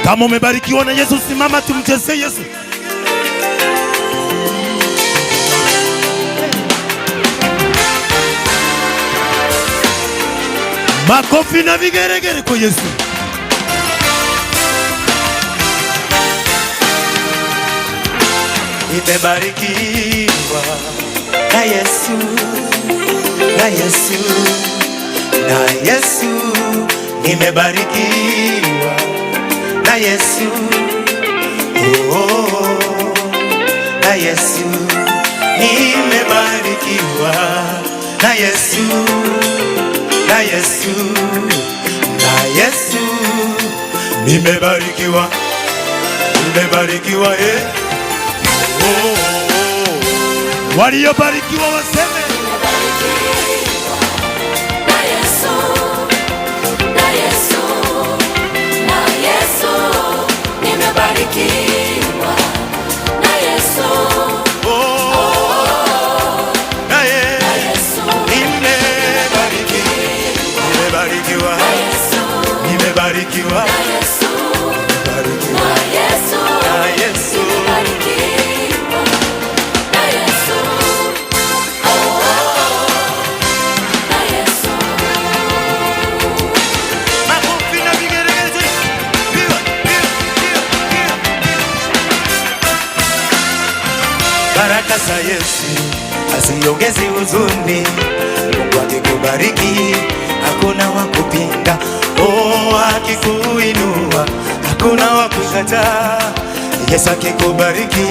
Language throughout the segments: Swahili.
Kama umebarikiwa na Yesu, simama tumchezee Yesu. Makofi na vigeregere kwa Yesu. Nimebarikiwa na Yesu, na Yesu, na Yesu. Nimebarikiwa na Yesu, oh, oh, na Yesu. Nimebarikiwa na Yesu, na Yesu, na Yesu. Nimebarikiwa, nimebarikiwa, eh. Oh, oh, oh. Waliobarikiwa waseme. Na Yesu, na Yesu, na Yesu, nimebarikiwa na Yesu, Oh, na na Yesu. Yesu, Nimebarikiwa, nimebarikiwa, na Yesu, nimebarikiwa, na Yesu, nimebarikiwa na Yesu, na Yesu. nimebarikiwa na Yesu, oh, na Yesu. Makofi na vigelegele. Viva, viva, viva, viva. Baraka za Yesu haziongezi huzuni. Mungu akikubariki hakuna wa kupinga. Oh, akikuinua hakuna wa kukataa. Yesu akikubariki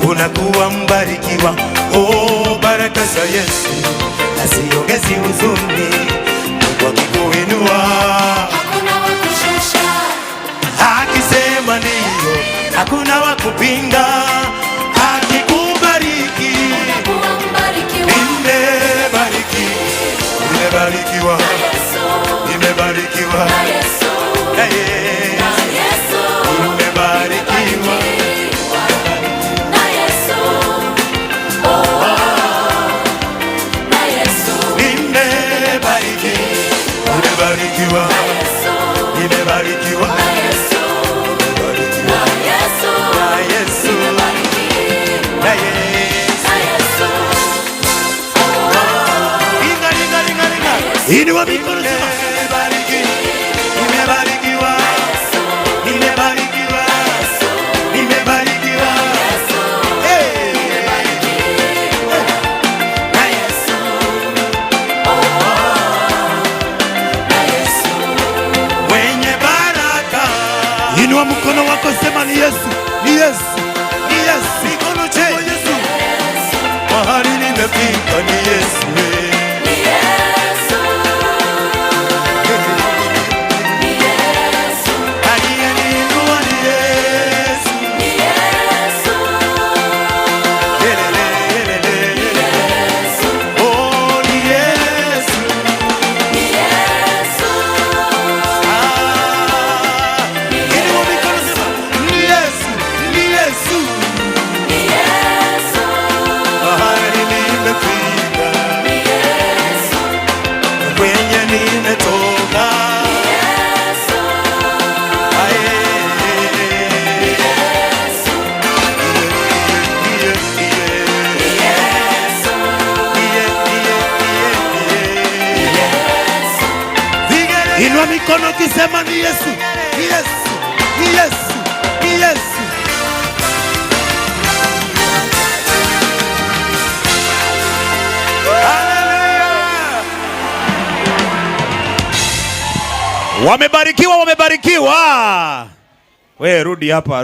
unakuwa mbarikiwa. Oh, baraka za Yesu haziongezi huzuni. Mungu akikuinua, Hakuna wa kushusha, akisema ndiyo, hakuna wa kupinga. Akikubariki, unakuwa mbarikiwa. Nimebariki, nimebarikiwa, Na Yesu, nimebarikiwa na Yesu, na Yesu, na Yesu, nimebarikiwa. Na Yesu, oh, na Yesu, Nimebariki, nimebarikiwa, na Yesu, nimebarikiwa, na Yesu, nimebarikiwa na Yesu, na Yesu, nimebarikiwa na Yesu. na Yesu, Ringa, ringa, ringa, ringa. Inua mikono, sema. Nimebariki, nimebarikiwa, nimebarikiwa, nimebarikiwa. Hey. na Yesu, oh, na Yesu. Mwenye baraka. Inua mkono wako, sema ni Yesu, ni Yesu, ni Yesu. Mikono Kwa juu. Yesu. Mahali nimefika ni Yesu. Eh. Ni Yesu, ni Yesu, Aliyeniinua ni Yesu. ni Yesu, Elele, elele, elele. Yesu, Oh, ni Yesu. ni Yesu, Ah. Inua mikono, sema ni Yesu, ni Yesu. ni Yesu, Mahali nimefika, ni Yesu, kwenye nimetoka. Yesu, Aye. Yesu, Iye, iye, Yesu, iye, iye, iye, iye. Yesu. Vigelegele. Inua mikono ukisema ni Yesu, ni Yesu, ni Yesu, ni Yesu. Hallelujah. Wamebarikiwa, wamebarikiwa. We rudi hapa.